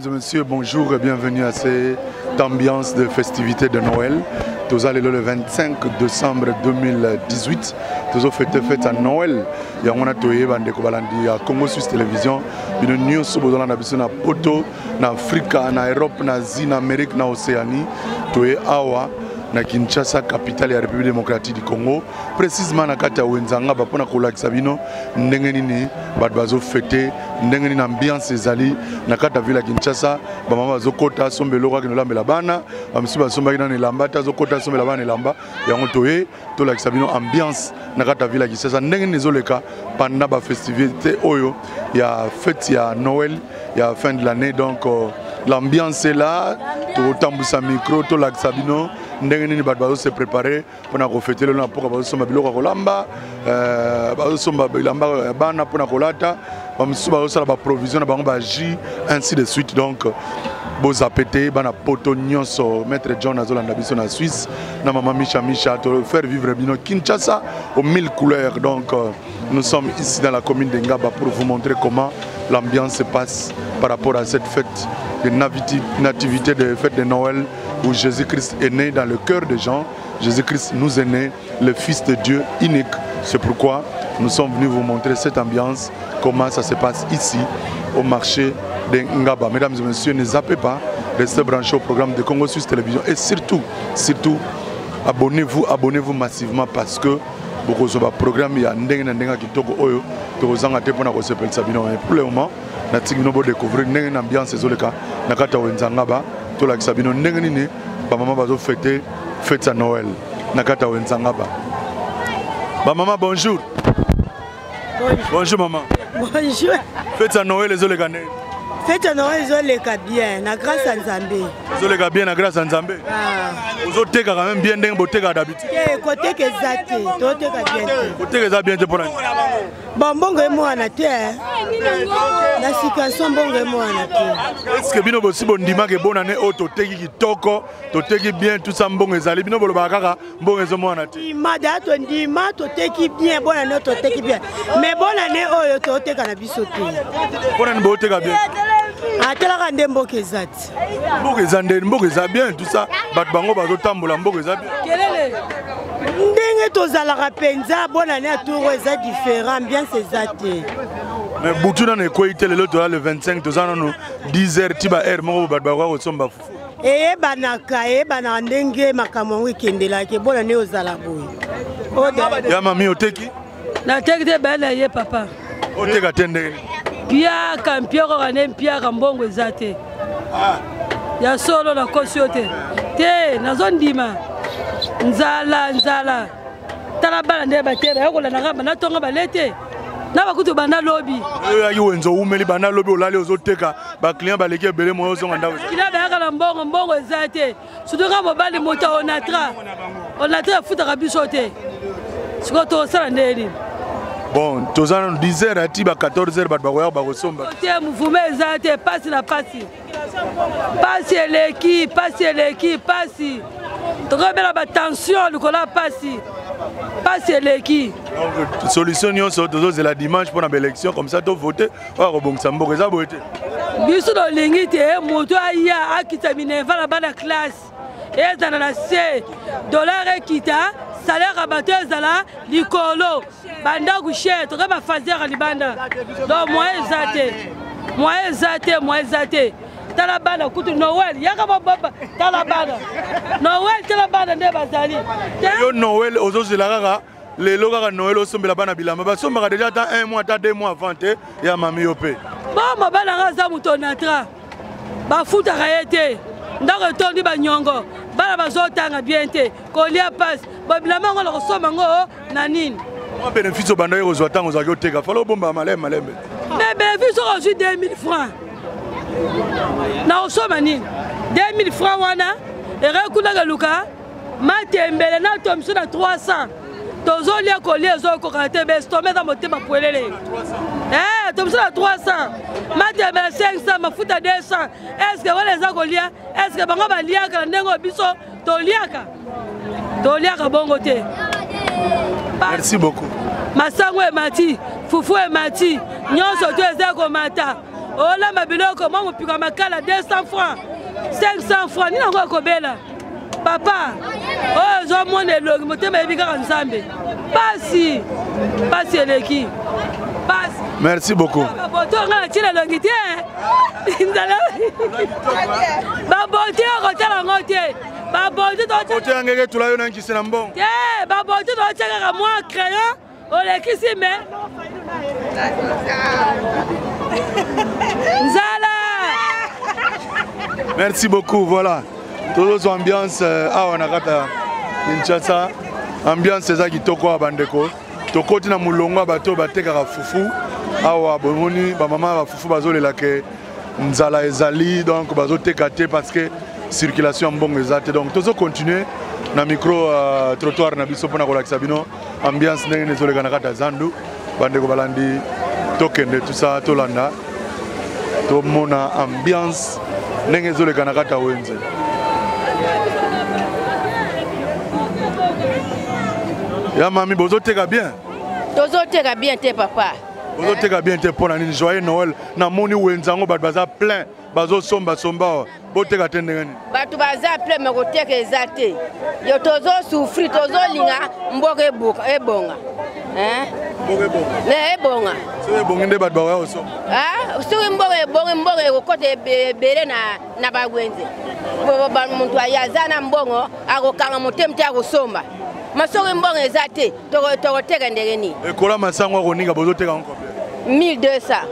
Mesdames et messieurs, bonjour et bienvenue à cette ambiance de festivité de Noël. Nous allons le 25 décembre 2018. Nous avons fêté fête à Noël. Yango na toyeba ndeko balandi ya Congo Suisse Télévision. Bino nyonso bozala na biso na Poto, na Afrika, na Europe, na Asie, na Amérique, na Océanie. Toye awa na Kinshasa, capitale ya République démocratique du Congo. Précisément na kati ya wenze Ngaba mpona kolakisa bino ndenge nini bato bazofete, ndenge nini ambiance ezali na kati ya ville ya Kinshasa. Bamama bazokota somba eloko akende olambela bana, bamisusu basombaki nano elamba te, azokota sombela bana elamba. Yango toye tolakisa bino ambiance na kati ya ville ya Kinshasa, ndenge nini ezoleka pendant bafestivité oyo ya fête ya Noël ya fin de l'année. Donc l'ambiance est là. Tokotambwisa micro, tolakisa bino ndenge nini bato bazo se préparer mpona kofete lelo na mpoka. Bazosomba biloko ya kolamba, bazosomba bilamba ya bana mpona kolata, bamosusu bazosala baprovision na bango, bajus, ainsi de suite. Donc bozape te, bana Poto nyonso. Maître John azolanda biso na Suisse na mama Misha Misha. To faire vivre bino Kinshasa aux mille couleurs. Donc nous sommes ici dans la commune de Ngaba pour vous montrer comment l'ambiance se passe par rapport à cette fête de nativité, de fête de Noël, où Jésus-Christ est né dans le cœur des gens. Jésus-Christ nous est né, le Fils de Dieu unique. C'est pourquoi nous sommes venus vous montrer cette ambiance, comment ça se passe ici au marché de Ngaba. Mesdames et messieurs, ne zappez pas, restez branchés au programme de Congo Suisse Télévision et surtout, surtout, abonnez-vous, abonnez-vous massivement, parce que bokozwa programme ya ndenge na ndenge ya kitoko oyo tokozanga te mpona kosepelisa bino. Mais pour le moment, natiki bino bodécouvrir ndenge na ambiance ezoleka na kati ya wenze Ngaba. Tolakisa bino ndenge nini bamama bazofete fête ya Noël na kati ya wenze Ngaba. Bamama, bonjour. Bonjour maman. Bonjour. Fête ya Noël ezoleka ndenge? Fête ya Noël ezoleka bien na grâce ya Nzambe. Ezoleka bien na grâce ya Nzambe. Ah. Ozoteka quand même bien ndenge botekaka d'habitude? Te, koteka eza te, toteka bien te. Koteka eza bien te, mpona? Bon, mbongo emwana te, na situation mbongo emwana te. Est ce que bino bosi bondimaka ebonane oyo toteki kitoko, toteki bien, tout ça, mbongo ezali? Bino bolobaka kaka mbongo ezomwana te. Ndima da, tondima toteki bien bonane oyo, toteki bien, mais bonane oyo toteka na biso te. Mpona nini booteka bien? Atelaka nde mboka eza te. Mboka eza nde, mboka eza bien, tout ça, bato bango bazotambola, mboka eza bien. Ndenge tozalaka mpenza bonane ya tour eza différent, ambiance eza te. Mais butu nano ekwei te. Lelo toza le 25, toza nano 10 heures ti ba heure moko bato bakoka kosomba fufu. Eyebanaka, eyebanaka ndenge makambo yango ekendelaki. Bonane ozala boye. Ya mami, oteki? Nateki te, baya na ye papa. Oteka te, ndenge? Mpiaka, mpiaka kaka nde mpiaka, mbongo eza te. Ya solo, nakosi yo te te, nazondima nzala, nzala. Tala bana nde bate baya kolanda nga, banda tonga bale te na bakutu banda lobi. Oyaki wenze, owumeli banda lobi, olali, ozoteka, baclient baleki ebele, moyo ozonga ndako. Kila bayaka na mbongo, mbongo eza te. Surtout nga mobali moto Onatra, Onatra efutaka biso te. Sikoyo tosala ndenge nini? Bon, toza nano 10 heures, ati ba 14 heures bato bakoyaka, bakosomba. Te, mouvement eza te, pasi na pasi, pasi eleki, pasi eleki, pasi. Tokobela batension likolo ya pasi, pasi eleki. Donc solution nyonso, tozozela dimanche mpona baélection, comme ça tovote oyo akobongisa mboka. Eza boye te? Biso tolingi te moto aya akita minerval na bana classe ezala na se, dollar ekita, salaire ya bato ezala likolo, bandako cher, toka bafaser ya libanda. Donc moyen eza te, moyen eza te, moyen eza te. Tala bana kutu Noël yaka bababa, tala bana Noël, tala bana nde bazali. Yo Noël ozozela kaka lelo kaka Noël osombela bana bilamba? Basombaka déjà ata un mois, ata 2 mois avant te. Ya mami, yo mpe? Bon, mobali nanga aza moto Onatra, bafutaka ye te, ndako etondi banyongo, bana bazotanga bien te, kolia pasi. Babilamba yango na kosomba yango na nini? Mwa bénéfice obandaki kozwa ntango ozalaki oteka, fala obomba malembe malembe. Mais bénéfice oyo ozwi 2000 francs, na kosomba nini 2000 francs wana? Ekaki kuna keluka matembele na tomiso na 300, tozolia, kolia ezokoka te, bestome eza motema pwelele. Tomiso na 300, matembele 500, mafuta 200, est-ce wana eza kolia? Est-ce bango baliaka na ndenge oyo biso toliaka? Toliaka bongo te. Merci beaucoup. Masango emati, fufu emati, nyonso to eza komata. Olamba biloko mwa mopiko ya makala 200 francs, 500 francs, nini yango ekobela papa oyo ozomona elongi motema yebi kaka Nzambe. Pasi, pasi eleki, pasi. Merci beaucoup. Baboto nga natina elongi te, nzala babote okotala yango te, babote tote yangeke tula yo na nkisi na mbongo te, babote totia kaka mwa crayon olekisi me nzala. Merci beaucoup. Voilà, tozozwa ambiance awa na kati ya Kinshasa. Ambiance eza kitoko awa bandeko. Tokoti na molongo ya bato oyo batekaka fufu awa. Bomoni bamama ya bafufu bazolela ke nzala ezali, donc bazoteka te parce que circulation ya mbongo eza te. Donc tozocontinue na micro trottoir na biso mpona kolakisa bino ambiance ndenge nini ezoleka na kati ya zandu. Bandeko balandi, tokende tusa tolanda tomona ambiance ndenge ezoleka na kati ya wenze. Ya mami, bozoteka bien? Tozoteka bien te papa. Bozoteka bien te mpo na nini? Joyeux Noël. Namoni wenze yango bato baza plein, bazosombasomba awa, boteka te ndenge nini? Bato baza plein me koteka eza te. Yo tozosouffrir, tozolinga mboka ebonga. Mboka ebonga. Ne ebonga. Soki ebongi nde bato bakoya kosomba. Soki mboka ebongi, mboka ekokota ebele na bawenze. Moto aza na mbongo akokanga motema te akosomba. Ma soki mbongo eza te, tokoteka ndenge nini? Ekola masango akoninga, bozoteka yango combien? 1200.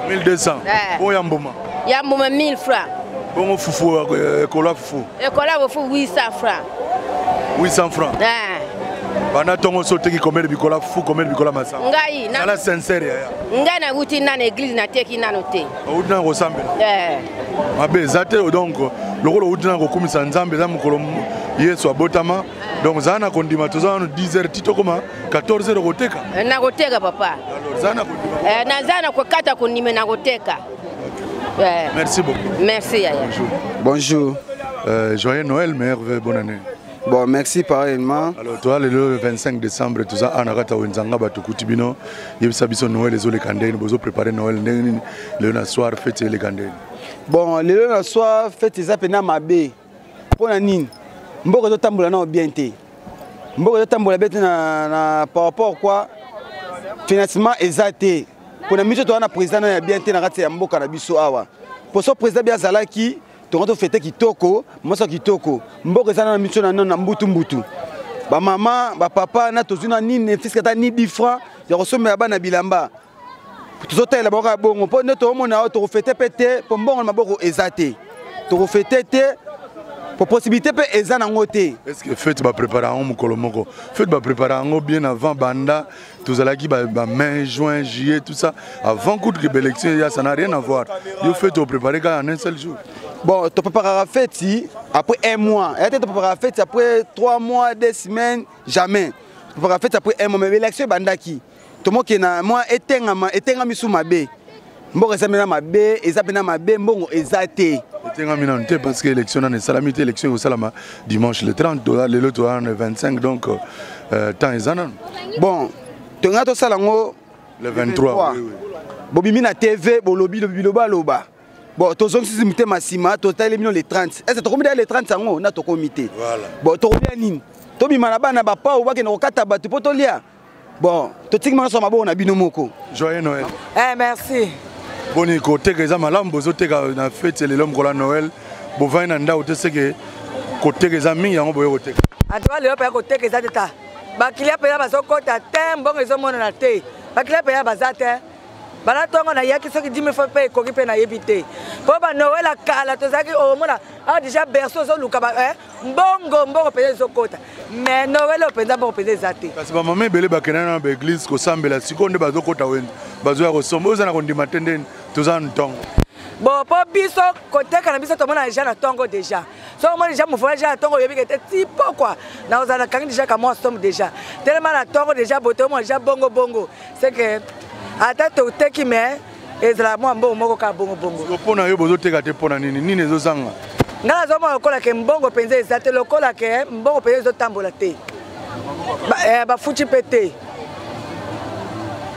1200. Oyo ya mbuma? Ya mbuma 1000 francs. Bongo fufu, ekola fufu? Ekola fufu 800 francs. 800 francs. Banda ntongo so oteki combien de bikola fufu, combien de bikola masango? Ngai Zala sincère yaya. Ngai nauti nano église, nateki nano te. Outi nano kosambela? Mabe eza te. Donc lokola outi nano kokumisa Nzambe, eza mokolo Yesu abotama, donc zala na kondima. Toza nano 10 heures, ti tokoma 14 heures okoteka. Nakoteka papa. Alors zala na kondima. Naza na kokata kondima, nakoteka. Merci beaucoup. Merci yaya. Bonjour. Bonjour. Joyeux Noël, meilleurs vœux, bonne année. Bon, merci pareillement. Alors toi, le 25 décembre, tout ça, na kati ya wenze nga bato kuti bino, yebisa biso Noël ezoleka ndenge, bozo préparer Noël ndenge nini lelo na soir, fête eleka ndenge? Bon, lelo na soir, fête eza pena mabe. Mpona nini? Mboka ezotambola nao bien te. Mboka ezotambola bien te na par rapport quoi, financement eza te. Mpona miso toza na président na ya bien te na kati ya mboka na biso awa. Poso président bien azalaki, tongo tofete kitoko, mwasi ya kitoko. Mboka eza na miso na na mbutu mbutu. Bamama, bapapa na tozwi na nini, fiske ata ni 10 francs ya kosombela bana bilamba. Tozotalela bango kaka bongo mpo nde toomona oyo tokofete mpe te, mpo mbongo na maboko eza te, tokofete te po possibilité mpe eza nango te. Est-ce que fête baprépare yango mokolo moko? Fête baprépare yango bien avant, banda tozalaki ba mai, juin, juillet, tout ça, avant kutu ke baélection eya. Ça n'a rien à voir. Yo fête opréparé kaka en un seul jour? Bon, topréparaka fête après un mois eya te, topréparaka fête après 3 mois, 2 semaines, jamais. Topréparaka fête après un mois, mais élection ebandaki, tomoke na mwa etengama, etengami su mabe. Mboka eza mpena mabe, eza mpena mabe, mbongo eza te. Etengami nanu te parce que élection nanu esalami te. Élection ekosalama dimanche le 30 dollars, lelo toza le 25, donc temps eza nanu. Bon, tonga tosala yango le 23. Oui, oui. Bobimi na TV, bolobi biloba loba. Bon, tozongisi motema nsima, totali bino le 30. Ese tokomi da le 30 yango na tokomi te. Bon, tokolia nini? Tobima na bana bapao bakende kokata bato mpo tolia. Bon, totiki nyonso maboko na bino moko. Joyeux Noël. Merci. Boni koteka eza malamu? Bozoteka na fête lelo mokolo ya Noël, bovandi na ndako te, seke koteka eza mingi, yango boye koteka? Antuka lelo mpenza koteka eza te, ta bakilia mpenza bazokɔta te, mbongo ezomonana te, bakilia mpenza baza te. Bana ntongo nayaki soki 10 000 francs mpe ekoki mpe nayebi te, mpo banoël ya kala tozalaki omona awa déjà berceau ozoluka mbongo, mbongo mpenza ezokɔta, mais Noël oyo mpenza mbongo mpenza eza te. Kasi bamama ebele bakendana na baéglise kosambela, sikoyo nde bazokɔta wenze, bazoya kosomba. Oyo eza na kondima te, ndeni toza na ntongo. Bon, mpo biso koteka na biso tomona déjà na ntongo déjà. Soki omoni déjà mofona déjà na ntongo, oyebi ke te ti pokwa nakozala nakangi déjà kamwa somme déjà telema na ntongo déjà boye, toyomona déjà bongo bongo, c'est que ata toteki mais ezala mwa mbongo moko kaka bongo bongo. Mpo na yo, bozoteka te mpo na nini? Nini ezozanga? Ngai nazomona lokola ke mbongo mpenza eza te, lokola ke mbongo mpenza ezotambola te, bafuti mpe te.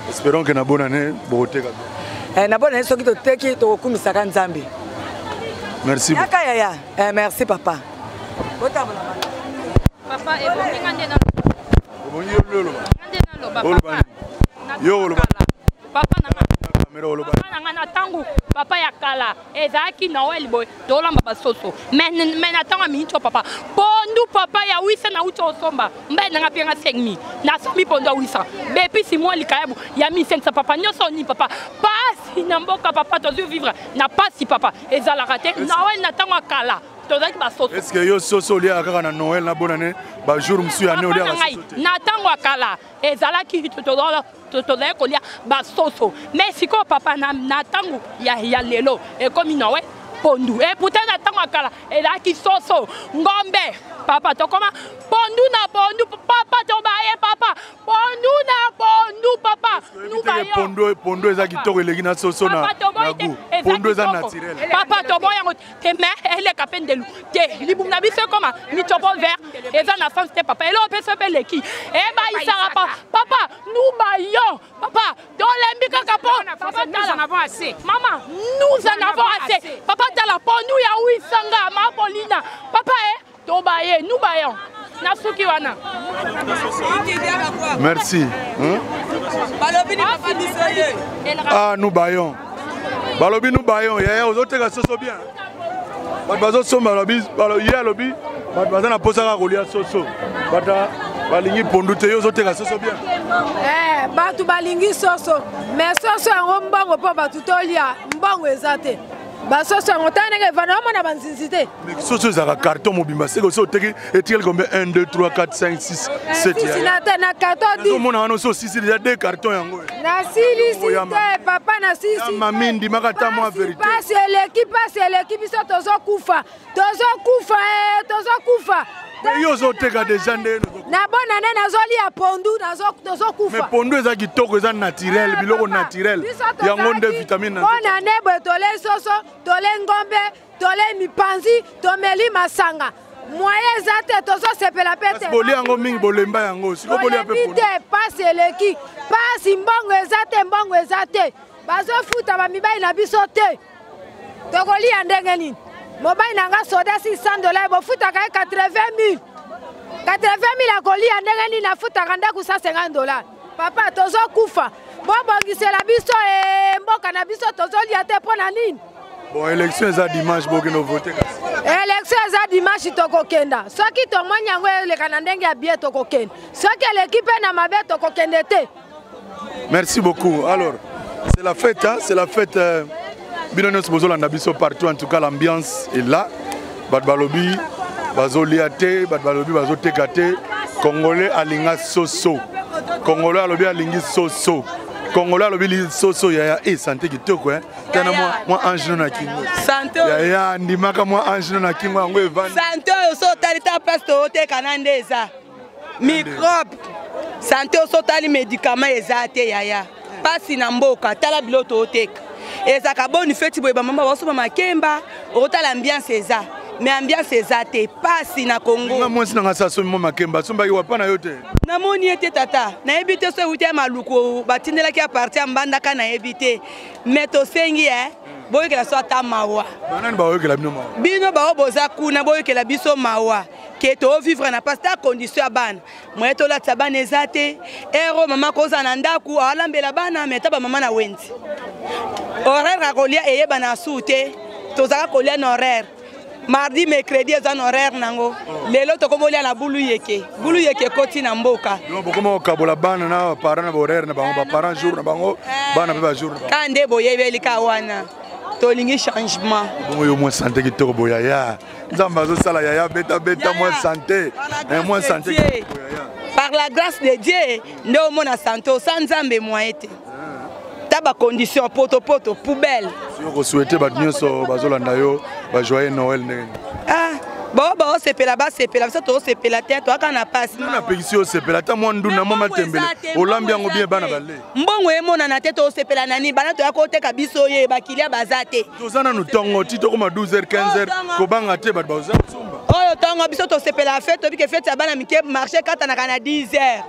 Espérons que na bonne année bokoteka. Eh, na bonne année soki toteki tokokumisaka Nzambe. Merci. Yaka yaya. Eh, merci papa. Botambola. Papa ebongi nga nde na Ebongi yo lolo. Nga nde naloba papa. Yo oloba. Papa na nga. Papa na nga na tango papa ya kala ezalaki Noël boye tolamba basoso mais na ntango ya miniti oyo papa pondu papa ya 800 nauti osomba mbai nanga mpe nga 5000 nasombi pondu ya 800 bepisi mwa likayabu ya 1500 papa nyonso nini papa pasi na mboka papa tozwi vivre na pasi papa ezalaka te Noël na ntango ya kala tozalaki basoso. Est-ce que yo soso oliaka kaka na Noël na bonne année ba jour mosusu ya année oliaka soso te? Na ntango ya kala ezalaki tozalaki kolia basoso mais sikoyo papa na ntango ya lelo ekomi Noël pondu et pourtant na ntango ya kala ezalaki soso ngombe papa tokoma pondu na pondu papa tobaye papa pondu na pondu papa nubayo pondu eza kitoko eleki na soso na goût pondu eza naturel papa toboya yango te mais eleka mpe ndelu te libumu na biso ekoma michopo vert eza na sens te papa eloko mpe so mpe eleki ebayisaka pa papa nous bayon papa tolembi kaka po papa tala mama nous en avons assez papa tala pondu ya wisanga mapolina papa e tobaye nous bayon na suki wana. Merci. Hein? Ah, nous baillons. Balobi nous baillons. Yaya ozoteka soso bien. Bato bazosomba balobi ye alobi bato baza na mposa kaka kolia soso. Bato balingi pondu te yo ozoteka soso bien. Eh, bato balingi soso mais soso yango mbongo mpo bato tolia mbongo eza te. Basoso yango tala ndenge evanda omona banzinzi te. Soso ezalaka carton mobimba seke osi oteki etikali combien 1 2 3 4 5 6 7 na te na carton 10 omona wana osi osisi deja 2 carton yango nasilisi te papa nasilisi mami ndimaka ata mwa verité pasi eleki pasi eleki biso tozokufa tozokufa eh, tozokufa yo ozoteka deja nde na bona nde nazolia pondu tozokufa mais pondu eza kitoko eza naturel biloko naturel yango nde vitamine bona nde boye tolei soso tolei ngombe tolei mipanzi tomeli masanga moyen eza te tozosepela mpe te bolia yango mingi bolemba yango siko bolia mpe te pasi eleki pasi mbongo eza te mbongo eza te bazofuta bamibali na biso te tokolia ndenge nini mobali na nga soda 600 dollars bofutaka ye 80 000 80 000 akolia ndenge nini afutaka ndako 150 dollars papa tozokufa bobongisela biso e mboka na biso tozolia te mpo na nini bon élection eza dimanche bokende vote kasi élection eza dimanche tokokenda soki tomoni yango eleka na ndenge ya bien tokokenda soki eleki mpe na mabe tokokende te. Merci beaucoup. Alors, c'est la fête, hein? C'est la fête. Bino nyonso bozolanda biso partout, en tout cas l'ambiance est là. Bato balobi bazolia te, bato balobi bazoteka te. Congolais alinga soso. Congolais alobi alingi soso. Congolais alobi soso yaya e santé kitoko hein. Tana mwa mwa ange na kingo. Santé. Yaya ndimaka mwa ange na kingo yango evandi. Santé oyo so otali ta place tooteka na nde eza. Microbe. Santé oyo so otali médicament eza te yaya. Pasi na mboka tala biloko tooteka. Ezaka boni feti boye bamama basomba makemba, okotala ambiance eza. Mais ambiance eza te, pasi na Congo. Nga mwasi na nga sa sombi mwa makemba, asombaki wapa na yo te. Namoni ye te tata, nayebi te so ewuti ya Maluku batindelaki ya parti ya Mbandaka nayebi te. Mais tosengi eh, boyokela so ata mawa. Banani baoyokela bino mawa? Bino bao boza kuna boyokela biso mawa. Ke to vivre na pasi ta condition ya bana. Moye tolatisa bana eza te. Ero mama koza na ndaku alambela bana mais ta ba mama na wenzi. Horaire ya kolia eyebana su te. Tozalaka kolia na horaire. Mardi, mercredi eza na horaire nango. Lelo tokomolia na bulu yeke. Bulu yeke koti na mboka. Donc bokoma kokabola bana na parents na horaire na bango, ba parents jour na bango, bana pe ba jour na bango. Ka nde boyebeli ka wana. Tolingi changement. Bongo yo mwa santé kitoko boya ya. Nzambe azosala yaya beta beta mwa santé. Mwa santé. Par la grâce de Dieu, nde omona santé osa Nzambe mwa ete. Ta ba condition poto poto poubelle. Yo ko souhaiter bato nyonso bazolanda yo ba joyeux Noël ndenge. Ah, bo bo sepela ba sepela biso to sepela te to aka na passe. Na pekisi yo sepela ta mwa nduna mwa matembele. Olambi yango bien bana bale. Mbongo emonana te to sepela nani bana to ya koteka biso ye bakilia baza te. Toza nanu tongo ti tokoma 12h 15h kobanga te bato baza kosomba. Oyo tongo biso tosepela fête toyebi ke fête ya bana mike marché ekatanaka na 10h.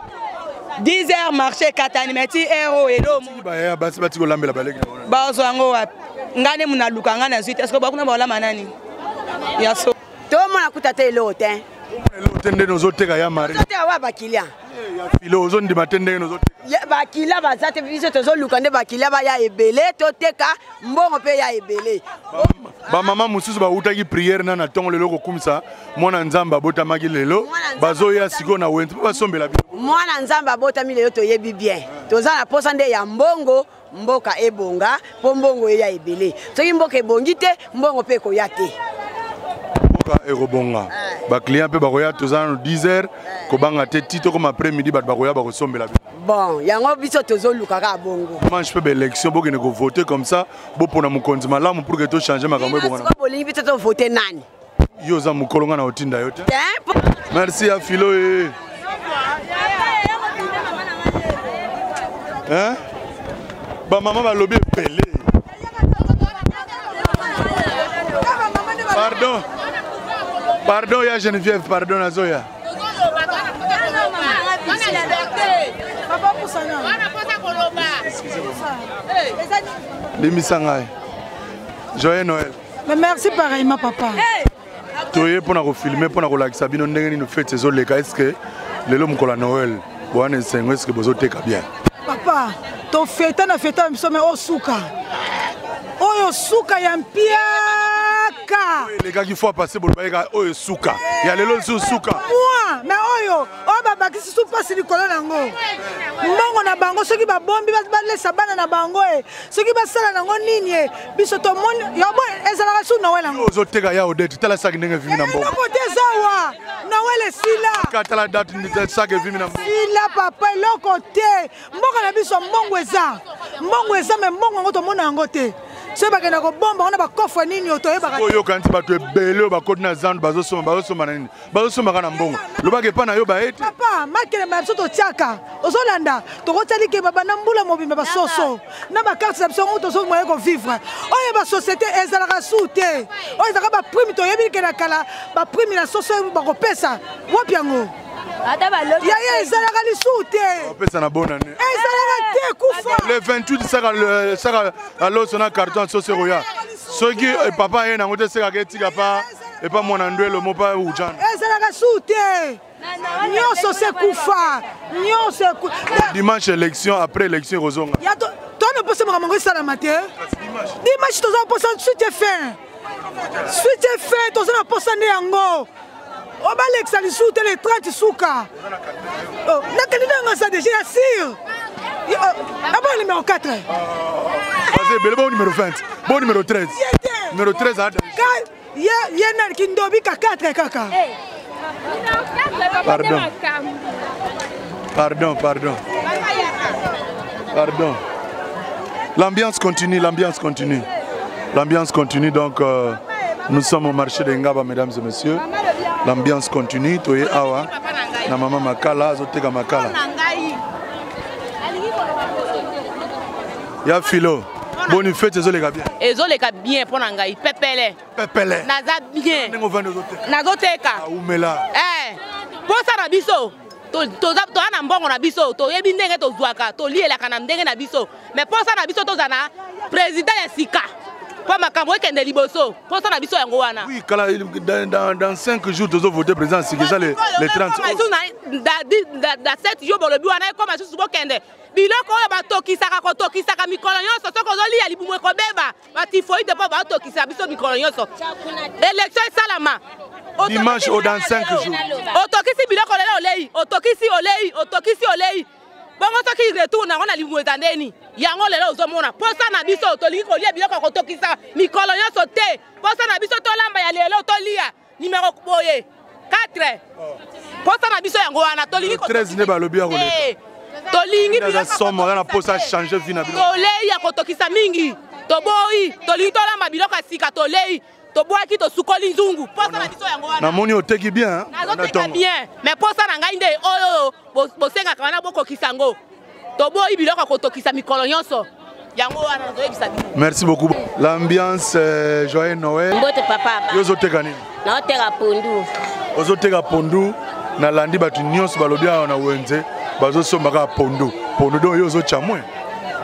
10 heures marché ekatani mais ti heure oyo elo bayaya basi bati kolambela baleki bazwa yango wapi ngai nde munaluka ngai nazwi te eske bakuna baolama nani ya so tomona kuta te eloko te eloko te ndenge ozoteka ya mari ozoteka wa bakilia eh, ya filo ozondima te ndenge ozoteka bakila baza te biso tozoluka nde bakila baya ebele toteka mbongo mpe ya ebele bamama mosusu bawutaki priere na na ntongo lelo kokumisa mwana nzambe abotamaki lelo bazoya sikoyo na wenze mpo basombela bino mwana nzambe abotami lelo toyebi bien toza na mposa nde ya mbongo mboka ebonga mpo mbongo eya ebele soki mboka ebongi te mbongo mpe ekoya te mboka ekobonga eh. baclient mpe bakoya toza nano 10 heures eh. kobanga te ti tokoma après midi bato bakoya bakosombela bino bon yango biso tozoluka kaka bongo dimanche mpe baélection bokende kovote comme ça bopona mokonzi malamu pour que tochange makambo ebonga bolingi biso tovote nani yo oza mokolo ngai na otinda yo te merci ya filo e hein? bamama balobi ebele pardon pardon ya geneviève pardon nazoya limbisa ngai joyeux noël Mais merci pareillement papa. Toye pona ko filmer pona kolakisa bino ndenge nini fete ezoleka est-ce que lelo mokolo ya Noël wana esengo est-ce que bozoteka bien? Papa, to feta na feta biso mais osuka. Oyo suka ya mpiaka. Elekaki fois passé bolobaki kaka oyo suka. Ya lelo lisusu suka. Moi, mais oyo oyo babakisi su mpasi likolo na yango. Mbongo na bango soki babombi balesa bana na bango e soki basala nango nini e biso tomoni yango ezalaka su noel yango ozoteka ya odete tala saki ndenge evimi na mbongo eloko te ezawa noel esila tala date saki evimi na mbongo sila papa eloko te mboka na biso mbongo eza mbongo eza me mbongo yango tomona yango te soki bakenda kobomba wana bakofre nini oyo toyebaka oyoka nti bato ebele oyo bakoti na zando bazosomba bazosomba na nini bazosombaka na mbongo lobaka epai na yo baye te papa makelema ya biso totiaka ozolanda tokotia likemba banda mbula mobimba basoso na bakarte na biso yango tozomoye kovivre oyo basociété ezalaka su te oyo ezalaka baprime toyebi ke na kala baprime na soso bakopesa wapi yango yaya ezalaka lisusu te opesa na bonne année ezalaka te kufa le 28 saka aloso na carton soso ekoya soki eh, papa aye nango te sekaka etika pa epa mwana ndwelo mo pa ujana ezalaka su te nyonso se kufa nyonso dimanche élection après élection ekozonga tona mposa makambo yango esalama te dimanche toza mposa suite fin suite fin toza na mposa nde yango obalekisa lisusu te le 30 suka oh, na kandida yanga sa deja ya sire abona numéro 4 baza ebele bo numéro 20 bo numéro 13 numéro 13 ada ye nani kindobi ka 4 kaka pardon pardon pardon pardon l'ambiance continue l'ambiance continue l'ambiance continue donc euh, nous sommes au marché de Ngaba mesdames et messieurs l'ambiance continue toye awa na mama makala azoteka makala ya filo boni fete ezoleka bien ezoleka bien mpo na ngai pepele pepele naza bien ndenge ovandi ozoteka nazoteka awumela eh posa na biso toza na mbongo na biso toyebi ndenge tozwaka tolielaka na ndenge na biso mais posa na biso toza na président ya sika mpo makambo ekende liboso posa na biso yango wana oui kala dans, dans, dans 5 jours tozo voter président sika eza le, le 30 da 7 jours bolobi wana ekoma lisusu bokende biloko oyo batokisaka kotokisaka mikolo nyonso soki ozolia libumu ekobeba batifoide mpo batokisa biso mikolo nyonso élection esalama dimanche au dans 5 jours otokisi biloko lelo olei otokisi olei otokisi olei bongo soki retour nango na libumu eza ndeni yango lelo ozomona posa na biso tolingi kolia biloko ya kotokisa mikolo nyonso te posa na biso tolamba ya lelo tolia numero boye 4 posa na biso yango wana tolingi 13 nde balobi ya koleka eh, tolingi aza somo aza na posa change vie na bino tolei ya kotokisa mingi toboyi tolingi tolamba biloko ya sika tolei tobwaki tosukoli nzungu posa na biso yango wana namoni oteki bien nazoteka bien mais posa na ngai nde oyo bosengaka wana bokokisa yango toboyi biloko ya kotokisa mikolo nyonso yango wana nazoyebisa bino merci beaucoup l'ambiance euh, joyeux noël mbote papa yo ozoteka nini naoteka pondu ozoteka pondu nalandi bato nyonso balobi awa na wenze Bazosomba kaka pondu. Pondu donc yo ozotya mwe.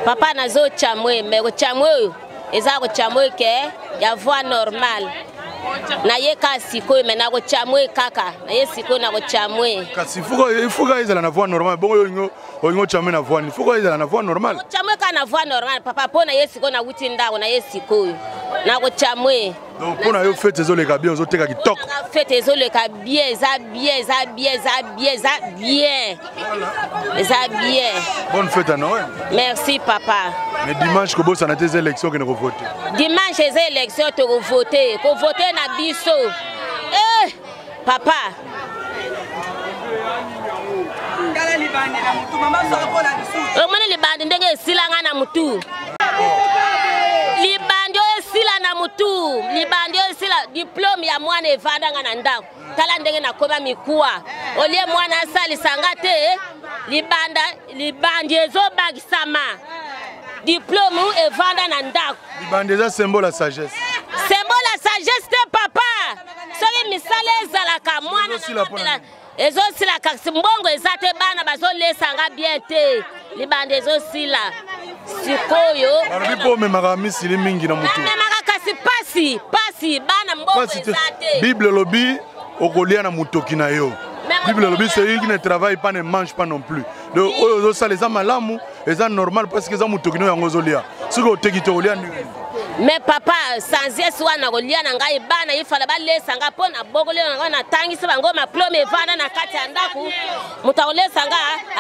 Papa nazotya mwe, mais kotya mwe oyo eza kotya mwe ke ya voie normale. Naye kaka sikoyo me nakotya mwe kaka naye sikoyo nakotya mwe. Kasi fuka ezala na voie normale bongo yo olingi otya mwe na voie nini? Fuka ezala na voie normale. Kotya mwe kaka na voie normale papa, mpo naye sikoyo nawuti ndako naye sikoyo nakotya mwe. Donc mpo na yo fete ezoleka bien, ozoteka kitoko. Fete ezoleka bien, eza bien, eza bien, eza bien, eza bien, eza bien. Bonne fête à Noël. Merci papa. Mais dimanche kobosana te, eza élection, okende kovote. Dimanche eza élection, tokovote, kovote na biso. Eh, papa. Omoni libandi ndenge esila nga na mutu. Libandi oyo esila na mutu, libandi oyo esila diplome ya mwana evanda nga na ndako. Tala ndenge nakoma mikuwa, olie mwana asalisa nga te. Libanda, libandi ezobakisama, diplome evanda na ndako. Libandi eza symbole ya sagesse. Symbole ya sagesse te papa. Soki misala ezalaka mwana ezosila, kasi mbongo eza te, bana bazolesa nga bien te, libanda ezosila sikoyo. Balobi mpo omemaka misili mingi na motu. Namemaka kasi pasi pasi, bana mbongo eza te. Bible elobi okolia na motoki na yo. Bible elobi celui qui ne travaille pas ne mange pas non plus. Donc oyo ozosala eza malamu, eza normal parce que eza motoki no yango ozolia. Soki oteki te okolia ndenge. Mais papa, sans esi wana kolia na ngai bana ifala balesa nga mpo na bokoli na ngai natangisi bango maplome evanda na kati ya ndako, moto akolesa nga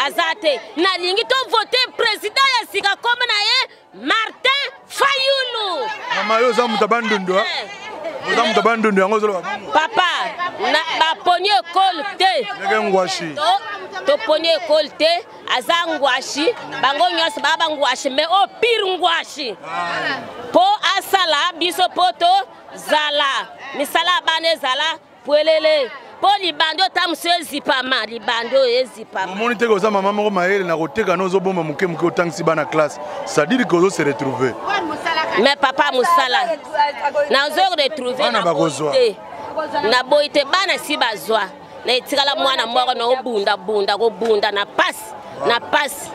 aza te. Nalingi tovote président ya sika, kombo na ye Martin Fayulu. Mama, yo oza moto ya Bandundu, oza moto ya Bandundu yango ozoloba bongo. Papa, na baponi ekole te. Ndenge ngwashi. Toponi ekole te, aza ngwashi, bango nyonso baa bangwashi, mais o pire ngwashi. Mpo asala biso mpo tozala misala ya bana ezala pwelele, mpo libanda ota mosu ezipama, libanda oyo ezipama. Omoni te koza mama moko mayele na koteka no ozobomba moke moke, otangisi bana classe, c'est-à-dire que ozo se retrouver. Mais papa, mosala nazo retrouver. Bana bakozwa. Naboyi te, bana si bazwa na etikala mwana moko na obundabunda kobunda na pasi na pasi,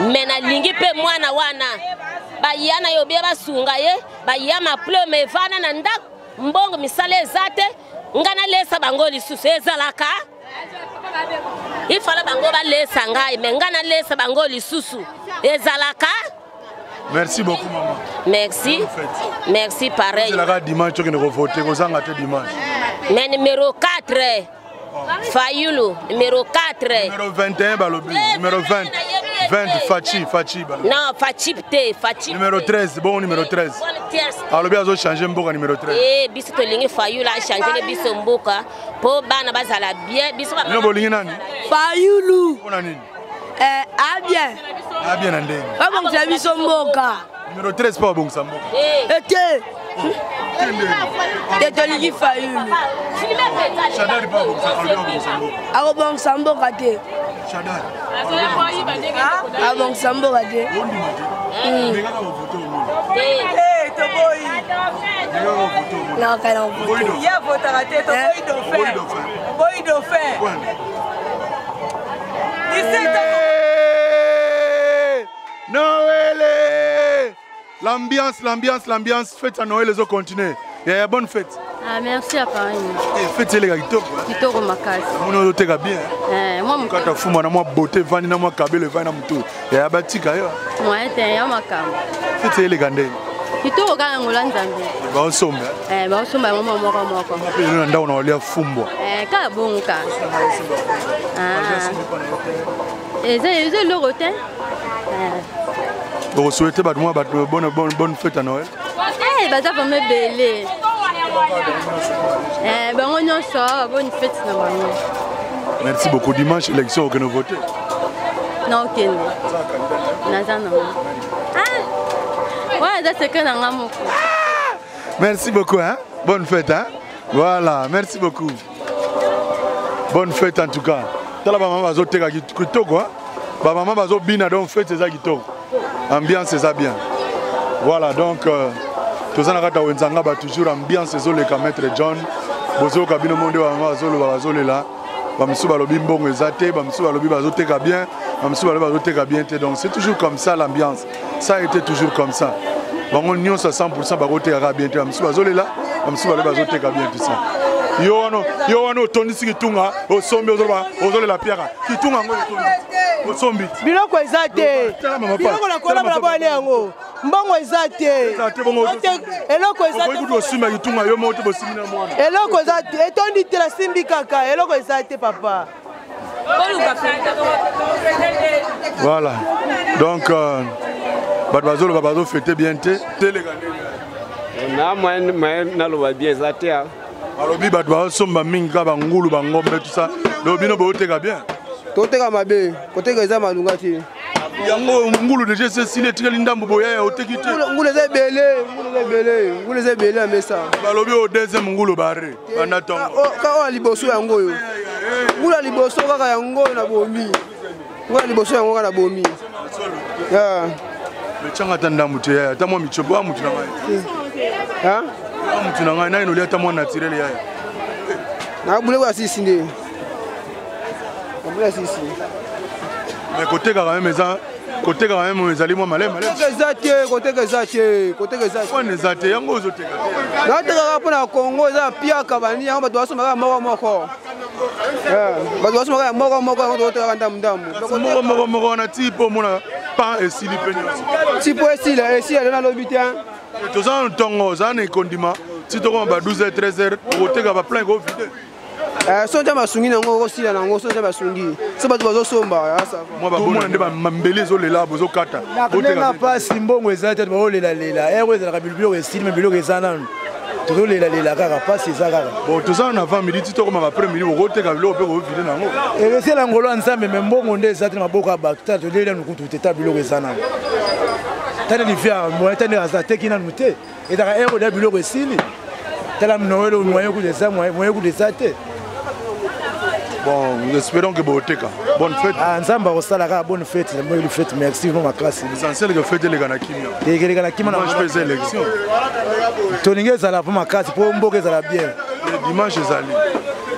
me nalingi mpe mwana wana baya na yo bia basunga ye, baya maplome evanda na ndako, mbongo misala eza te, nga nalesa bango lisusu ezalaka ifala bango balesa ngai, me nga nalesa bango lisusu ezalaka. Merci beaucoup maman. Merci. Merci pareil. Ezalaka dimanche tokende kovote, kozanga te dimanche. Mais numéro 4 Fayulu, numéro 4. Numéro 21 balobi, numéro 20. 20 Fachi, Fachi balobi. Non, Fachi te, Fachi. Numéro 13, bon numéro 13. Alobi azo changer mboka numéro 13. Eh, biso tolingi Fayulu a changer biso mboka po bana bazala bien, biso ba. Bino bolingi nani? Fayulu. Pona nini? Eh, a bien. A bien na ndenge. Babongisa biso mboka. Numéro 13 mpo babongisa mboka. Ete. Te tolingi Fayulu. Shadari mpo abongisa mboka. Akobongisa mboka te. Shadari. Abongisa mboka te. Toboyi. Ye avotaka te, toboyi dauphin. Toboyi dauphin. Noël! L'ambiance, l'ambiance, l'ambiance. Fête à Noël, ils ont continué. Yeah, bonne fête. Ah, merci à Paris. Eh, fête eleka kitoko. Kitoko makasi. Mona ozoteka bien. Eh, mwa moto. Kata fuma na mwa beauté vandi na mwa kabelo evandi na mutu. Ya batika yo. Mwa ete ya makambo. Fête eleka ndenge. Kitoko kaka ngola Nzambe. Baosomba. Eh, baosomba yango mwa moko moko. Mpe lelo na ndako na olia fumbwa. Eh, kaka bongo kaka. Ah. Eza eza eloko te. Okosouhaite bato mwa bato bonne, bonne, bonne fête à Noël. Eh, baza vraiment ebele. Eh, bango nyonso bonne fête na bango. Merci beaucoup. Dimanche élection okende voter. Na okende. Naza nango. Ah! Wana eza secret na nga moko. Merci beaucoup hein. Bonne fête hein. Voilà, merci beaucoup. Bonne fête en tout cas. Tala ba mama bazoteka kitoko hein. Ba mama bazobina donc fête eza kitoko. Ambiance eza bien. Voilà donc toza na kati ya wenza ba toujours ambiance ezoleka maître John. Bozoyoka bino monde ba mama bazoloba bazolela. Bamosusu balobi mbongo eza te, bamosusu balobi bazoteka bien, bamosusu balobi bazoteka bien te. Donc c'est toujours comme ça l'ambiance. Ça a été toujours comme ça. Bango nyonso à 100% bakotekaka bien te, bamosusu bazolela, bamosusu balobi bazoteka bien tout ça. Yo wana yo wana otondisi kitunga, osombi ozoloba ozolela piaka. Kitunga yango otondi. Osombi. Biloko eza te. Biloko na kolamba na bwale yango. Mbongo eza te. Eloko eza te. Okoki osimba kitunga yo moko te bosimbi na mwana. Eloko eza te. Etondi te nasimbi kaka. Eloko eza te papa. Voilà. Donc euh, bato bazoloba bazofete bien te. Teleka ndenge. Na moyen moyen naloba bien eza te. Balobi bato bazosomba mingi kaka bangulu bangombe tout ça. Donc bino boteka bien. Toteka mabe, koteka eza malunga te. Yango ngulu deja esi esili etikali ndambo boya ya oteki te. Ngulu eza ebele, ngulu eza ebele, ngulu eza ebele ya mesa. Balobi oyo deuxième ngulu bare banda ntongo. Kaka oyo ya liboso yango oyo. Ngulu ya liboso kaka yango oyo na bomi. Ngulu ya liboso yango kaka na bomi. Mechanga ata ndambo te yaya, ata mwa michopo wa mutu na ngai. Wa mutu na ngai naino lia ata mwa naturel yaya. Na buleko ya sisi nde. Na buleko ya sisi. Mais koteka quand même eza koteka quand même ezali mwa malema. Koteka eza te, koteka eza te, koteka eza te. Wana eza te, yango ozoteka te. Natekaka mpo na Congo eza piaka bani yango bato basombaka moko moko. Bato basombaka ya moko moko yango tokotekaka ndambu ndambu. Moko moko moko wana ti mpo omona pan esili mpe nyonso. Ti mpo esila esila lelo nalobi te. Toza na ntongo, oza na ekondima ti tokoma ba 12h 13h okoteka ba plein kovide. So nzambe asungi nango okosila nango, so nzambe asungi so bato bazosomba tomona nde bambeli ezolela bozokata ndenge mpasi mbongo eza te baolelalela ero ezalaka biloko esili me biloko eza nanu tozolelalela kaka mpasi eza kaka bon toza na avant midi ti tokoma ba après midi bokoteka biloko mpe kovide nango ekesela ngolo ya nzambe me mbongo nde eza te na maboko ya bato tala toleli nanu kutu te ta biloko eza nanu tala livia moyen tala ndenge aza teki nanu te ezalaka ero da biloko esili tala noel moyen kutu eza moyen kutu eza te. Bon, nous espérons que boteka. Bonne fête. Ah, nzambe akosala kaka bonne fête, na bonne fête, merci vraiment makasi. Essentiel que fête eleka na kimia. Eleka na kimia na dimanche pesa élection. Tolingi ezala mpo makasi mpo mboka ezala bien. Dimanche ezali.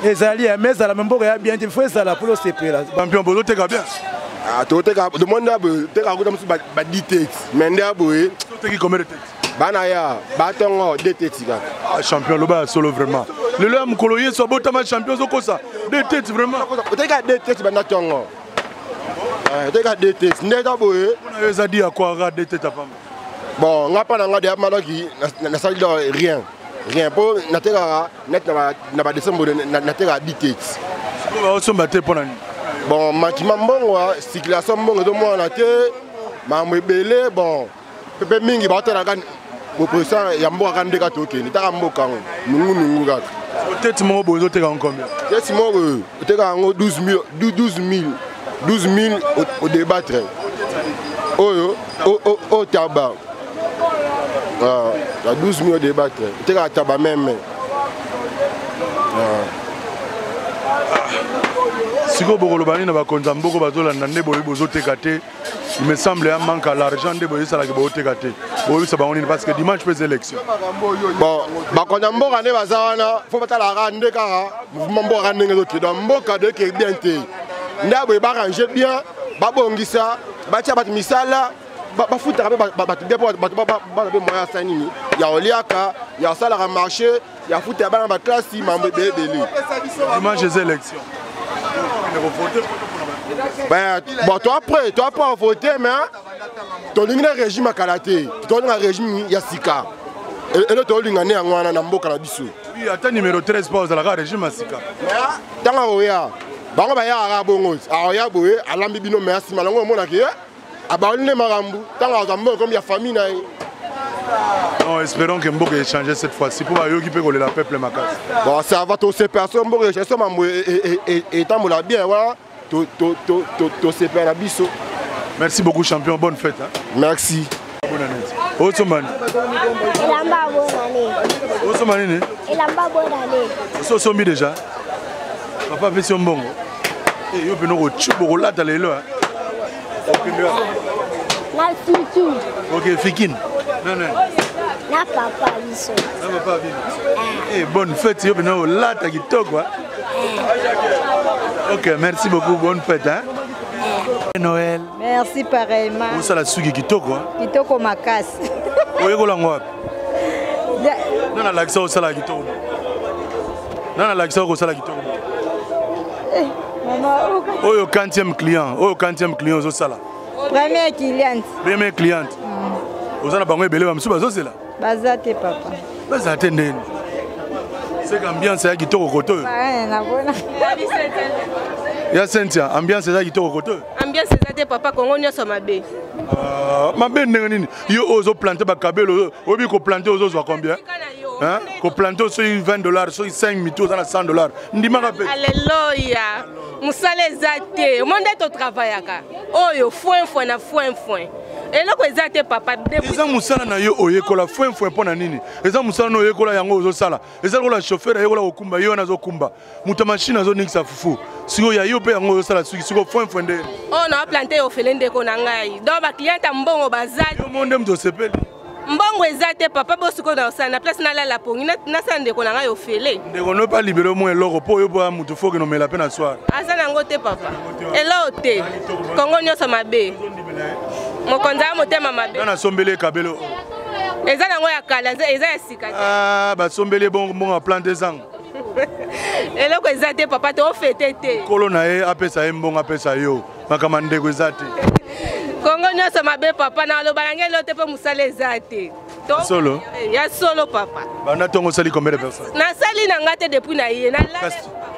Ezali mais ezala mais mboka ya bien te, faut ezala mpo losepela. Champion bozoteka bien. Ah, toteka demande ya boye teka kuta mosusu ba 10 tete mais nde ya boye. Toteki combien de tete? Bana ya batongo de tete kaka. Ah, champion loba ya solo vraiment. Lelo ya mokolo Yesu abotama champion ozokosa de tete vraiment. Oteka de tete banda tongo. Oteka de tete nde eza boye. Mpona yo eza di ya kwara de tete apamba. Bon nga mpa na nga deya malaki nasali do rien. Rien mpo natekaka net na ba décembre natekaka 10 tete. Osomba te mpo na nini? Bon makima mbongo circulation mbongo ezomonana te makambo ebele bon mpe mingi baotalaka opposition ya mboka kaka nde kaka tokende taka mboka yango nungunungu kaka. Tete moko boye ozoteka yango combien? Tete moko boye oteka yango 12 000 odébattre oyo oyo taba ya 12 000 odébattre otekaka taba meme. Sikoyo bokoloba nini na bakonzi ya mboka bazolanda nde boye bozoteka te? Il me semble un manque à l'argent nde boyesalaki booteka te. Boyebisa bango nini parce que dimanche mpe eza élection. Bon bakonzi ya mboka nde baza wana fo batalaka nde kaka mouvement mboka kaka ndenge ezokende donc mboka doyeke bien te nde boye barange bien babongisa batia bato misala bafutaka mpe bato bien mpo bato baza mpe moyen asala nini ya koliaka ya kosalaka marché ya futa ya bana baklasi mambo ebele ebele. Dimanche eza élection. Bon, toi après, toi après voter, mais tolingi na régime ya kala te, tolinga régime ya sika. Elo tolinga ne yango wana na mboka na biso. Oui, ata numéro 13 pa ozalaka régime ya sika. Ntango akoya, bango bayaka kaka bongo, akoya boye, alambi bino mais nsima nango omonaki ye abawoli nde makambo ntango azwa mboka comme ya famille na ye. Non, espérons que mboka échange cette fois-ci pour bayoki mpe kolela peuple makasi. Bon, ça va tosepela so mboka échange so mambo etambola bien wana tosepela na biso. Merci beaucoup champion, bonne fête. Hein? Merci. Bonne année. Osomba nini? Elamba bonne année. Osomba nini? Elamba bonne année. Oso osombi déjà? Papa apesi yo mbongo? Eh, yo mpena okocuba okolata lelo. Na tutu. Ok, fikine. Non, non. Na papa biso. Na papa bino. Eh, bonne fête yo mpena olata kitoko. Ok, merci beaucoup, bonne fête hein. Noël. Merci pareillement. Osala suki kitoko hein. Kitoko makasi. Oyekola ngo wapi? Nana alakisa osala kitoko. Nana alakisa kosala kitoko. Eh, mama, oyo 40e client, oyo 40e client ozosala. Première cliente. Première cliente. Oza na bango ebele bamosusu bazozela. Baza te papa. Baza te ndeni. Seka ambiance ya kitoko koto oyo. Nabona. Ya Cynthia, ambiance eza kitoko koto oyo. Ambiance eza te papa, Congo nyonso mabe. Ah, mabe ndenge nini? Yo ozo planter ba kabelo, oyebi ko planter ozozwa combien? Hein? Ko planter soki 20 dollars, soki 5 mito oza na 100 dollars. Ndimaka pe. Alléluia. Mosala eza te. Omoni nde totravayaka. Oyo foin foin na foin foin. Eloko eza te papa. Eza mosala na yo oyekola foin foin mpo na nini? Eza mosala na oyekola yango ozosala. Eza lokola chauffeur ayekola kokumba ye wana azokumba. Moto ya machine azoningisa fufu. Sikoyo ya yo mpe yango ozosala soki sikoyo foin foin nde. Oyo na plante ofele ndeko na ngai. Donc ba client ya mbongo baza. Yo mo nde moto osepeli. Mbongo eza te papa, bo sikoyo na osala na place nalala pongi nasala ndeko na ngai ofele. Ndeko no pa libelo mo eloko mpo oyo mpo moto foki nomela mpe na soir. Aza nango te papa. Eloko te. Kongo nyonso mabe. Mokonzi ya motema mabe. Nga nasombeli ekabelo. Eza nango ya kala, eza ya sika te. Ah, basombeli bongo mbongo ya plante ezanga. Eloko eza te papa, tofete te. Nkolo na ye apesa ye mbongo apesa yo. Makambo ya ndeko eza te. Kongo nyonso mabe papa, naloba na ngai eloko te mpo mosala eza te. Solo? Ya solo papa. Banda ntongo osali combien de personnes? Nasali na ngai te depuis na ye.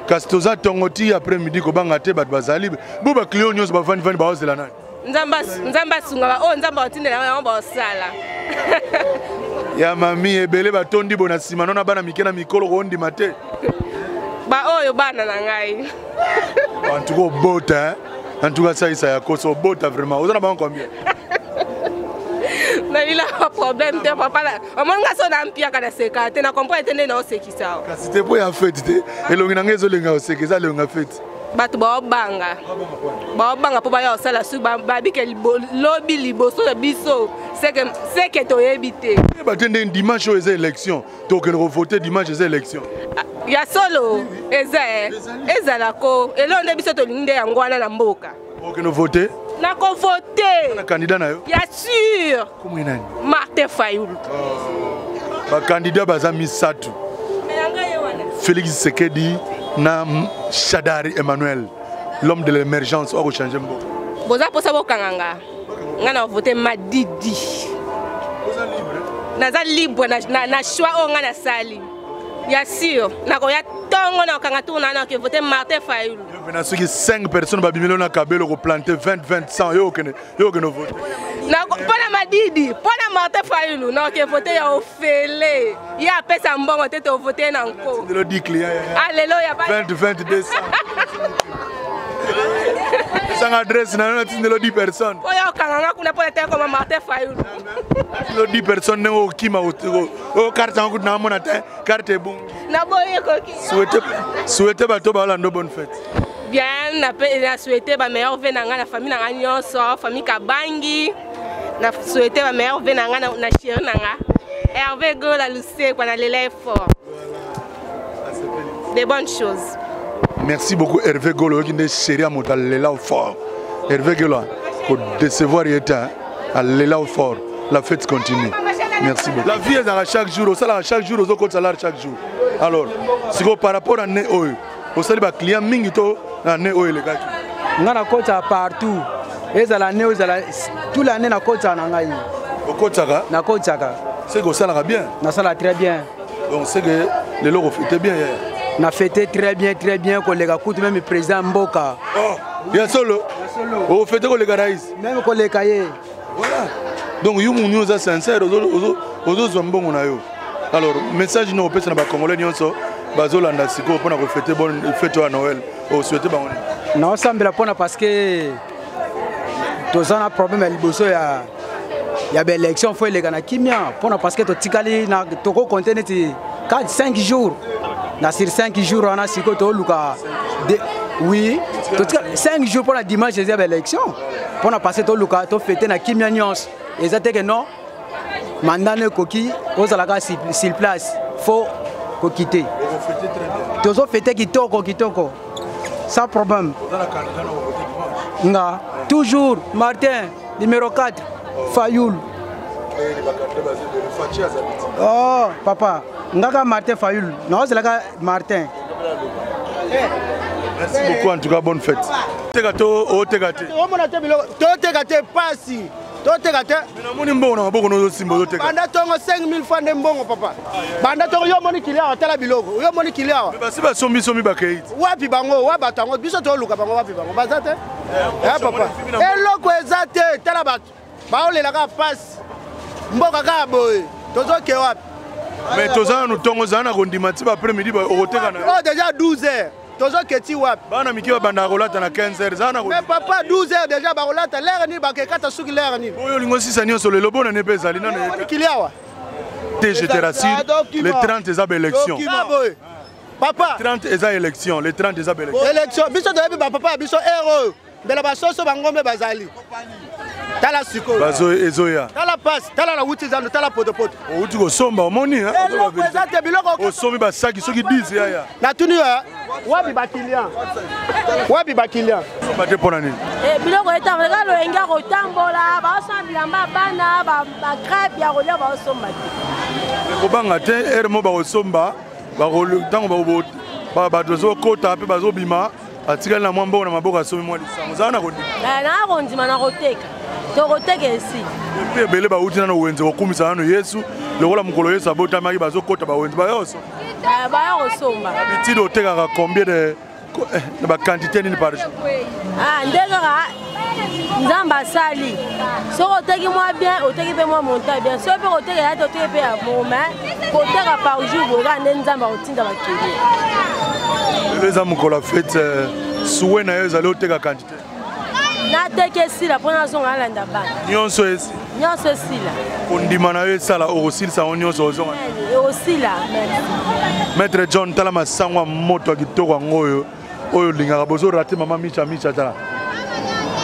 Kasi toza ntongo ti après midi kobanga te bato bazali. Bo ba client nyonso bavandi vandi baozela nani? Nzambe asunga ba oyo Nzambe atindela yango baosala. Ya mami ebele batondi bo na nsima nona bana mike na mikolo koondima te. Ba oyo bana na ngai. En tout cas obota hein. En tout cas salisa ya koso obota vraiment. Oza na bango combien? Nalila problème te papa. Omoni nga so na mpiaka na seka te na comprendre te nde naosekisa. Kasi te mpo ya fete te. Elongi na ngai ezolenga oseka eza elongi ya fete. Bato baobanga baobanga mpo baya kosala su babike lobi liboso ya biso seke toyebi te. Bato nde dimanche oyo eza élection tokende kovote dimanche eza élection. Ya solo eza ezala ko eloko nde biso tolingi nde yango wana na mboka. Okende vote? Nakovote. Na candidat na yo? Ya sûr. Kombo nani? Martin Fayulu. Ba candidat baza misato. Félix Tshisekedi na Shadary Emmanuel, l'homme de l'émergence oyo changer mboka. Boza posa bokanga nga. Nga na vote Madidi. Naza libre na, na choix oyo nga nasali. Ya sûr, nakoya ntongo na kokanga tour na na vote Martin Fayulu. Yo soki 5 personnes babimeli na kabelo ko planter 20 20 100 yo okende yo okende vote. Mpo na Madidi, mpo na Martin Fayulu, nakoke vote ya ofele. Ye apesa mbongo te tovote na nko. Lelo 10 clients. Ah lelo ya 20 20 200. Sanga adresse na yo natindelo 10 personnes. Oyo okanga nga kuna mpo na te koma Martin Fayulu. Natindelo 10 personnes ndenge okima o carte yango kutu naamona te carte ebungi. Naboyi ekoki. Souhaite bato balanda bonne fête. Bien, na souhaite ba meilleur vœu na nga na famille na nga nyonso, famille Kabangi. Na souhaite ba meilleur vœu na nga na chéri na nga. Hervé Gola Lusekwa na lela fort. De bonnes choses. Merci beaucoup Hervé Gola oyoki nde chéri ya moto alela fort. Hervé Gola ko décevoir ye te alela fort. La fête continue. Merci beaucoup. La vie ezalaka chaque jour, osalaka chaque jour, ozokotisa lar chaque jour. Alors, sikoyo par rapport à ne oyo osali ba client mingi to na ne oyo elekaki? Nga nakotaka partout, ezala ne ezala tout l'année nakotaka na ngai. Okotaka? Nakotaka. C'est que osalaka bien? Nasala très bien. Donc c'est que lelo okofete bien yaya? Na fete très bien, très bien koleka kutu même président mboka. Oh, ya solo? Okofete koleka rais? Même koleka ye. Voilà. Donc yo moni oza sincère, ozozwa mbongo na yo. Alors message no opesa na ba congolais nyonso bazolanda sikoyo mpona kofete bonne fête ya Noël, osouhaite bango nini? Naosambela mpona parce que toza na problème ya liboso ya baélection fo eleka na kimia mpona parce que totikali na tokokonte neti 4 5 jours na sur 5 jours wana sikoyo toluka oui totika 5 jours mpona dimanche eza ya baélection mpona parce que toluka tofete na kimia nyonso eza te ke non mandat no ekoki ozalaka sur place fo kokite tozofete kitoko kitoko. Sans problème. Nga, toujours, Martin, numéro 4, Fayoul. Oh, papa, ngaka Martin Fayoul. Non, c'est là Martin. Merci beaucoup en tout cas, bonne fête. Teka to oteka te. Omona te biloko, toteka te pasi. Toteka te. Namoni mbongo na maboko nozosimba ozoteka. Banda tongo 5000 francs nde mbongo papa. Banda tongo yo omoni kili awa tala biloko. Yo omoni kili awa. Basi basombi sombi bakei. Wapi bango, wa bato yango biso toluka bango wapi bango baza te. Eh papa. Eloko eza te, tala bato. Baolela kaka pasi. Mboka kaka boye. Tozoke wapi? Mais toza nanu ntongo ozala na kondima ti ba après midi okoteka na. Oh déjà 12 heures. Tozoke ti wapi? Bana mike babandaka kolata na 15 heures eza na Mais papa 12 heures déjà bakolata l'heure nini bakekata suki l'heure nini? Oyo olingi osisa nyonso lelo bona ne mpe ezali nanu Omoni kili awa. te je te rassure le 30 eza baélection. Ah boye. Papa 30 eza élection, le 30 eza baélection. Élection biso toyebi bapapa ya biso heure oyo mbela basoso bangombe bazali tala sikoyo Bazo ezoya. Tala pasi, tala na wuti zando, tala potopoto. Outi kosomba omoni hein? Eloko eza te biloko Osombi basaki soki 10 yaya. Natuni yo wapi bakilian, wapi bakilian? Somba te mpo na nini? Eh, biloko etambola kaka loyenge ya kotambola, baosomba bilamba bana bacrepe ya kolia baosomba te. Kobanga te, heure moko bakosomba, ntango bato bazokota mpe bazobima, atikali na mwa mbongo na maboko, asombi mwa lisango. Ozala na kondima? Eh, naa kondima na koteka, tokoteka esi. Mpe ebele bauti nano wenze kokumisa nano Yesu lokola mokolo Yesu abotamaki, bazokota bawenze baya kosomba. Eh, baya kosomba. Habitude otekaka combien de na baquantité nini par jour? Ah, nde kaka Nzambe asali, soki oteki mwa bien, oteki mpe mwa montant bien, soki mpe koteka ya te, oteki mpe ya moko, mais koteka par jour boye kaka nde Nzambe akotinda bakeli. Lelo eza mokolo ya fete, souhait na yo ezali oteka quantité? Nateki esila mpo nazonga nalanda bana. Nyonso esi? Nyonso esila. Kondima na yo esala, okosilisa yango nyonso ozonga? Ekosila. Maître John, tala masango ya moto ya kitoko yango oyo oyo olingaka bozo rate mama Micha Micha, tala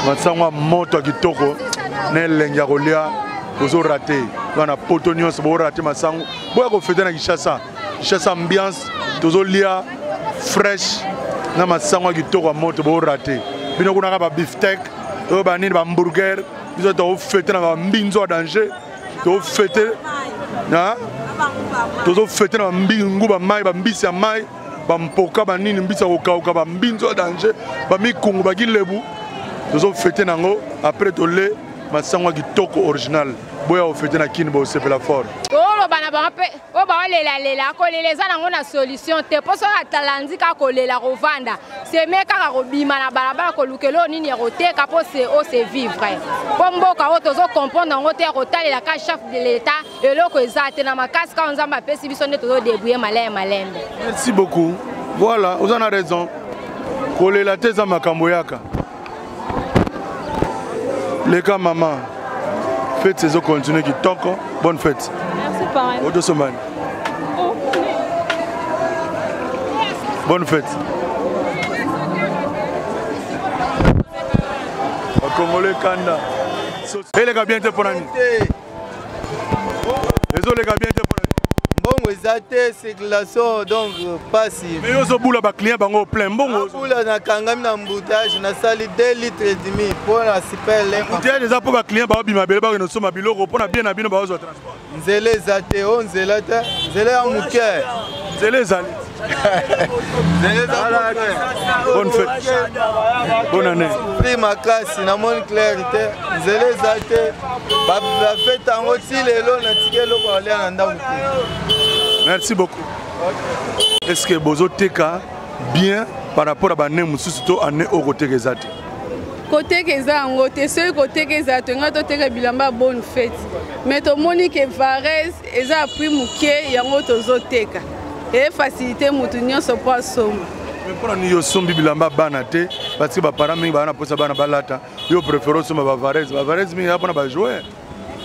masango ya moto ya kitoko na elengi ya kolia, bozo rate wana poto nyonso, borate masango, boya kofete na Kinshasa. Kinshasa ambiance, tozolia fresh na masango ya kitoko ya moto, borate bino kuna kaka ba beefsteak oyo banini ba hamburger, biso tofete na bambinzo ya danger, tofete na tozofete na bambingu bamai, bambisi ya mai, bampoka, banini, mbisi ya kokauka, bambinzo ya danger, bamikungu, bakilebu, tozofete nango. Après tole masango ya kitoko original, boya ofete na Kini, bosepela fort. Toloba na bango mpe oyo baolelalela, kolela eza nango na solution te, mpo soki atalandi kaka kolela, kovanda seme kaka kobima na balabala koluka eloko nini ya koteka mpo se ose vivre, mpo mboka oyo tozokomprendre yango te, ya kotalela ka chef de l'état, eloko eza te na makasi kaka Nzambe apesi biso nde tozodebrouille malembe malembe. Merci beaucoup. Voilà, oza na raison, kolela te eza makambo yaka leka. Mama, fête ezocontinue kitoko, bonne fête. Merci pareil. Otosombani, bonne fête. Bakongole kanda eleka bien te, mpona nini ezoleka bien te? Mpona mbongo eza te, circulation donc pasi. Mais yo ozobula baclient bango plein mbongo. Bula, nakangami na embouteillage, nasali 2 litres et demi mpo na super lemba. Embouteillage eza mpo baclient baobima ebele, bakende osomba biloko mpo na bien na bino, baozwa transport. Nzela eza te, oyo nzela te, nzela ya moke. Nzela ezali. Bonne fête, bonne année. Prix makasi, namoni clair te, nzela eza te, bafete yango ti lelo natiki eloko alia na ndako te. Merci beaucoup. Est ce que bozoteka bien par rapport à bane mosusu to année oyo koteka eza te? Koteka eza yango te. Soki koteka ezala, tolinga toteka bilamba ya bonne fête, mais tomoni ke vareuse eza ya prix moke, yango tozoteka, efacilité motu nyonso mpo asomba. Mais mpona nini osombi bilamba bana te? Parce que baparent mingi baa na mposa bana balata, yo préféré osomba bavareuse. Bavareuse mingi eza mpona bajoueur.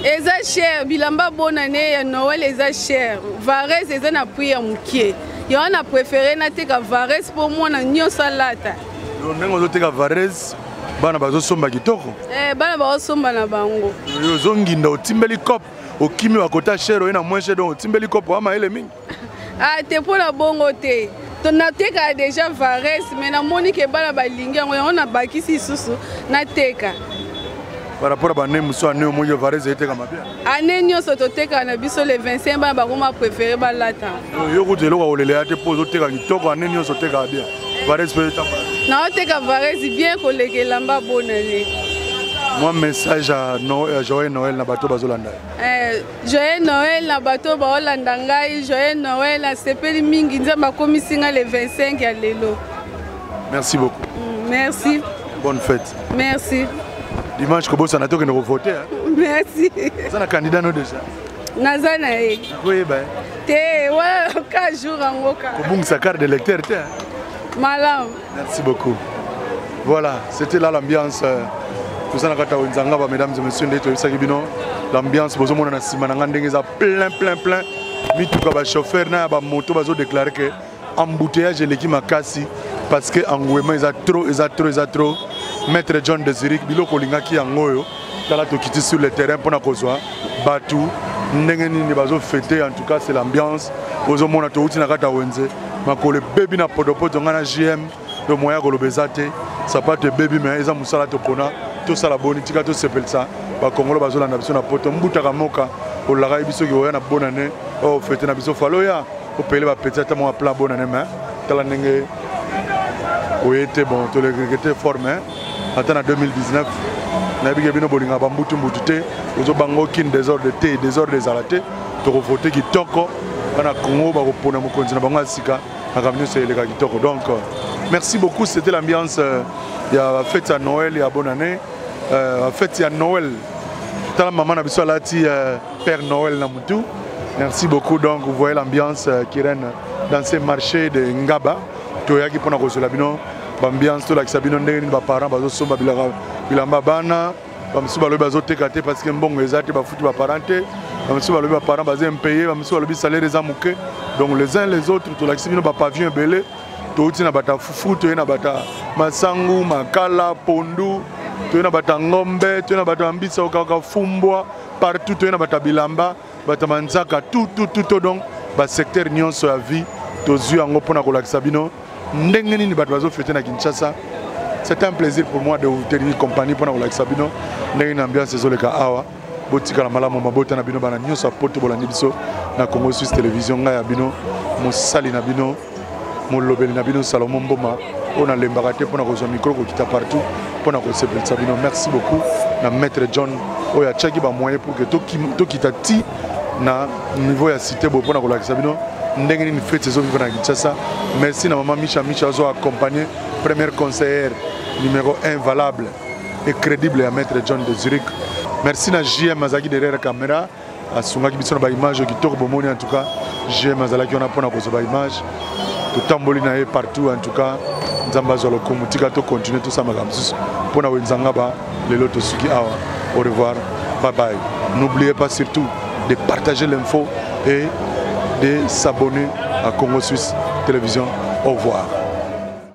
Eza cher, bilamba bonane ya Noël eza cher, vareuse eza na prix ya mokie, yango na préféré nateka vareuse mpo mwana nyonso alata. Yo ndenge ozoteka vareuse, bana bazosomba kitoko? Eh, bana bazosomba na bango. Yo ozonginda, otimbeli cope, okimi bakota cher, oye na moins cher, donc otimbeli cope, oya mayele mingi. Ah te, mpo na bongo te. To natekaka déjà vares, mais namoni ke bana balingi yango, yango nabakisi lisusu nateka. Par rapport à bane mosusu, ane omoi vares etekama bien. Ane nyonso totekaka na biso le 25, bana bakoma préféré balata. Yo kutu eloko ya kolela ya te mpo ozoteka kitoko, ane nyonso otekaka bien. Vares mpe etambola. Naoteka vares bien koleka elamba bonane. Mwa message ya Joyeux Noël na bato bazolanda. Eh, Joyeux Noël na bato baolanda ngai, joyeux Noël, nasepeli mingi, Nzambe akomisi ngai le 25 ya lelo. Merci beaucoup. Merci. Bonne fête. Merci. Dimanche kobosana tokende kovote. Merci. Oza na candidat no déjà? Naza na ye. Koyeba te wana ka jour yango ka. Kobungisa carte de lecteur te. Malamu. Merci beaucoup. Voilà, c'était là l'ambiance. Toza na kati ya wenza Ngaba, mesdames et messieurs, nde toyebisaki bino l'ambiance bozomona na nsima na nga ndenge eza plein plein plein. Mituka, bachauffeur na ya bamoto bazodéclare ke embouteillage eleki makasi parce que engouement eza trop, eza trop, eza trop. Maître John de Zurich, biloko olingaki yango oyo. Tala, tokiti sur le terrain mpona kozwa bato ndenge nini bazofete. En tout cas, c'est l'ambiance ozomona. Touti na kati ya wenze, makolo ebebi na potopoto. Ngai na GM do moya koloba eza te, sapato ebebi, me eza mosala topona tosala. Boni tika tosepelisa bakongolo bazolanda biso na poto. Mbutaka moka olakaki biso ki oya na bonane oyo fete na biso, falo oya opele bapeti ata mwa plan bonane, me tala ndenge oye te. Bon, tolekeke te forme ata na 2019. Nayebi ke bino bolingaka bambutumbutu te, ozobanga okini désordre te, désordre ezala te. Tokovote kitoko, bana Congo bakopona mokonzi na bango ya sika, makambo nyonso eleka kitoko. Donc merci beaucoup, c'était l'ambiance ya fête ya Noël, ya bonne année, fête ya Noël. Tala mama na biso alati Père Noël na mutu. Merci beaucoup. Donc vous voyez l'ambiance qui règne dans ces marchés de Ngaba. Toyaki mpona kozwela bino baambiance, tolakisa bino ndenge nini baparent bazosomba bilamba bana. Bamosusu balobi bazoteka te parce que mbongo eza te, bafuti baparent te. Bamosusu balobi baparent baza impayé, bamosusu balobi salaire eza moke. Donc les uns les autres, tolakisi bino bapavillon ebele. Touti na bato ya fufu, toye na bato ya masangu, makala, pondu, toye na bato ya ngombe, toye na bato ya mbisa okaka, fumbwa partout, toye na bato ya bilamba, bato ya manzaka, tout tout tout tout. Donc basecteur nyonso ya vie tozwi yango mpona kolakisa bino ndenge nini bato bazofete na Kinshasa. C'est un plaisir pour moi de vous tenir compagnie mpona kolakisa bino ndenge nini ambiance ezoleka awa. Botikala malamu, mabota na bino, bana nyonso ya poto bolandi biso na Congo Suisse Télévision. Ngai ya bino, mosali na bino, molobeli na bino, Salomo Mboma, oyo nalembaka te mpona kozwa micro, kokita partout mpona kosepelisa bino. Merci beaucoup na maître John oyo atiaki bamoyen pour que tokita ti na niveau ya cité boye mpona kolakisa bino ndenge nini fete ezovivre na Kinshasa. Merci na mama Misha Misha azo accompagner, première conseillère numéro 1 valable et crédible ya maître John de Zurich. Merci na JM azalaki derrière caméra, asungaki biso na baimage kitoko bomoni. En tout cas, GM azalaki wana mpona kozwa baimage, totamboli na ye partout. En tout cas, Nzambe azwa lokumu. Tika tocontinue tosala makambo mosusu mpona wenza Ngaba. Lelo tosuki awa. Au revoir, bye bye. N'oubliez pas surtout de partager l'info et de s'abonner à Congo Suisse Télévision. Au revoir.